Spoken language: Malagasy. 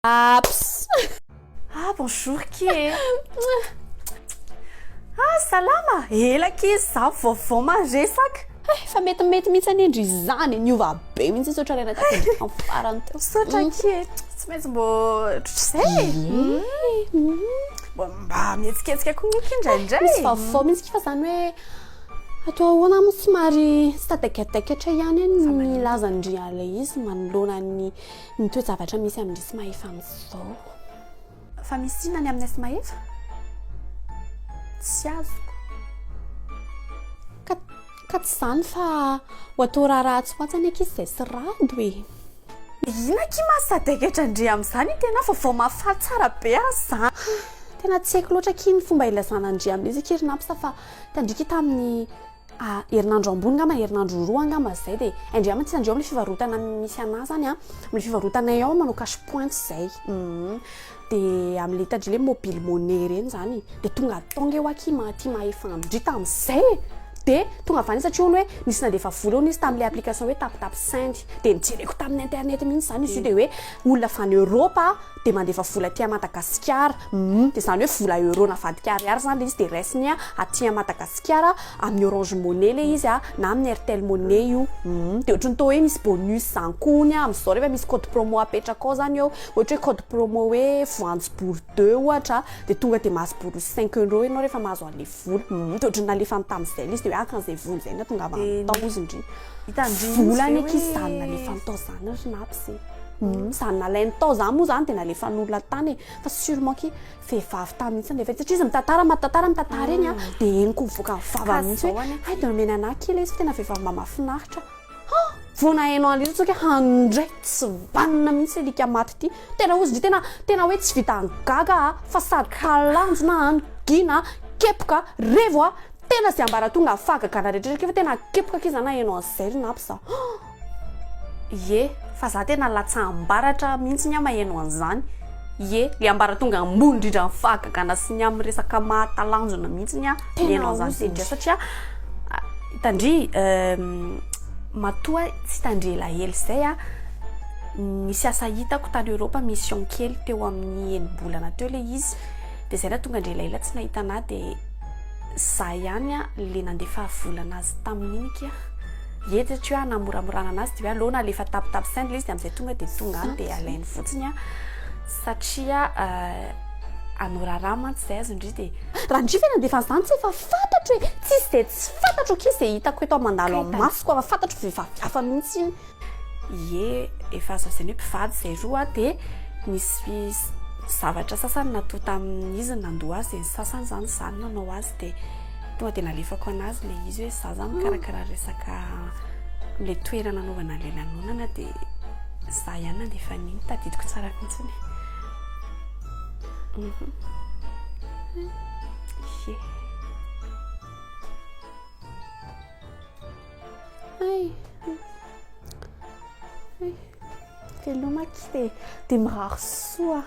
Aps. Ah bonjour ki e. Ah salama, ela ki izaho vaovao maresaka. Eh, fa metimety mihitsy anie ndry izany e, niova be mihitsy izy ohatran'ny taty amin'ny farany teo. Misaotra ki e, tsy maintsy mbô ohatr'izay e. Mbô mba mihetsiketsika koa moa ki indraindray. Misy vaovao mihitsy ki fa izany hoe atao ahoana moa somary sadaikadaikatra ihany ny lazan-dry an'ilay izy manoloana ny Ny toe-javatra misy amin-dry sy Mahefa amin'izao. Fa misy inona ny aminay sy Mahefa? Tsy azoko. Ka, ka tsy izany fa ho atao raharaha tsy ho atsy anie ankizy izay sy Rado e. Inona akia maha sadaikatra an-dry amin'izany? Tena vaovao mahafaly tsara be aza izany. Tena tsy haiko loatra akia ny fomba ilazana an-dry amin'izy akia ry Naps fa tandriky tamin'ny herinandro ambony angamba, herinandro roa angamba zay dia indray mantsy andreo amin'ilay fivarotana misy anah zany an, amin'ilay fivarotanay ao manao cash point zay, dia amin'ilay hitandreo ilay mobile money ireny zany, dia tonga tao ange hoa akia aty Mahefa Andry tamin'izay e, dia tonga avy any satria hono hoe nisy nandefa vola hono izy tamin'ilay application hoe tap tap send, dia nojereko tamin'ny internet mihitsy zany izy io dia hoe olona avy any Europe dia mandefa vola aty Madagasikara, humm, dia izany hoe vola euro navadika ariary izany ilay izy dia raisiny aty Madagasikara amin'ny orange money ilay izy na amin'ny airtel money io, humm, dia ohatran'ny toa hoe misy bonus izany koa hono amin'izao rehefa misy code promo apetraka ao izany eo, ohatra hoe code promo hoe voanjobory deux ohatra dia tonga dia mahazo bonus cinq euro ianao rehefa mahazo an'ilay vola, humm, dia ohatran'ny nalefany tamin'izay ilay izy dia hoe haka an'izay vola izay nahatongavany tao hozy ndry. Vola anie akia izany nalefany tao izany ry Naps e. Izany nalainy tao izany moa izany dia nalefan'olona tany e. Fa sûrement ki vehivavy tany mihitsy no nalefa satria izy mitantara mitantara mitantara eny an, dia henoko mivoaka ny vavany mihitsy hoe hay dia nomena anah akia ilay izy fa tena vehivavy mba mahafinaritra. Ha! Vao naheno an'ilay izy hoe handray tsy vanona mihitsy alika maty ity. Tena hozy ndry tena tena hoe tsy vitan'ny gaga a, fa sady talanjona an, gina, kepoka, revo a, Tena ze ambaratonga fahagagana rehetra rehetra fa tena kepoka akia za naheno an'izay ry Naps a! Ie, fa za tena latsaham-baratra mihitsy ny ahy maheno an'izany. Ie, le ambaratonga ambony indrindra amin'ny fahagagana sy ny amin'ny resaka mahatalanjona mihitsy ny ahy miheno an'izany teny indray satria hitandry matoa tsy hitandry elaela izay a, nisy asa hitako tany Europe mission kely teo amin'ny enim-bolana teo le izy, de zay nahatonga andry elaela tsy nahita anah de Za ihany a le nandefa vola anazy tamin'iny kia. Ie satria hoe hanamoramorana anazy de hoe aleo nalefa tap tap send le izy de amizay tonga de tonga any de alainy fotsiny a satria hanao raharaha mantsy zay azondry de. Raha ndry ve nandefa an'izany tsy efa fantatro e! Tsisy ze tsy fantatro akia ze hitako eto mandalo amin'ny masoko fa fantatro vehivavy hafa mihitsy iny. Ie, efa azo lazaina hoe mpivady izay roa dia nisy zavatra sasany natao tamin'izy nandoa azy dia ny sasany izany izaho no nanao azy dia tonga dia nalefako an'azy ilay izy hoe izaho izany mikarakara resaka ilay toerana anaovana ilay lanonana dia izaho ihany nandefa an'iny, tadidiko tsara mihitsy. Ie. Hay. Hay. Veloma akia dia dia mirary soa.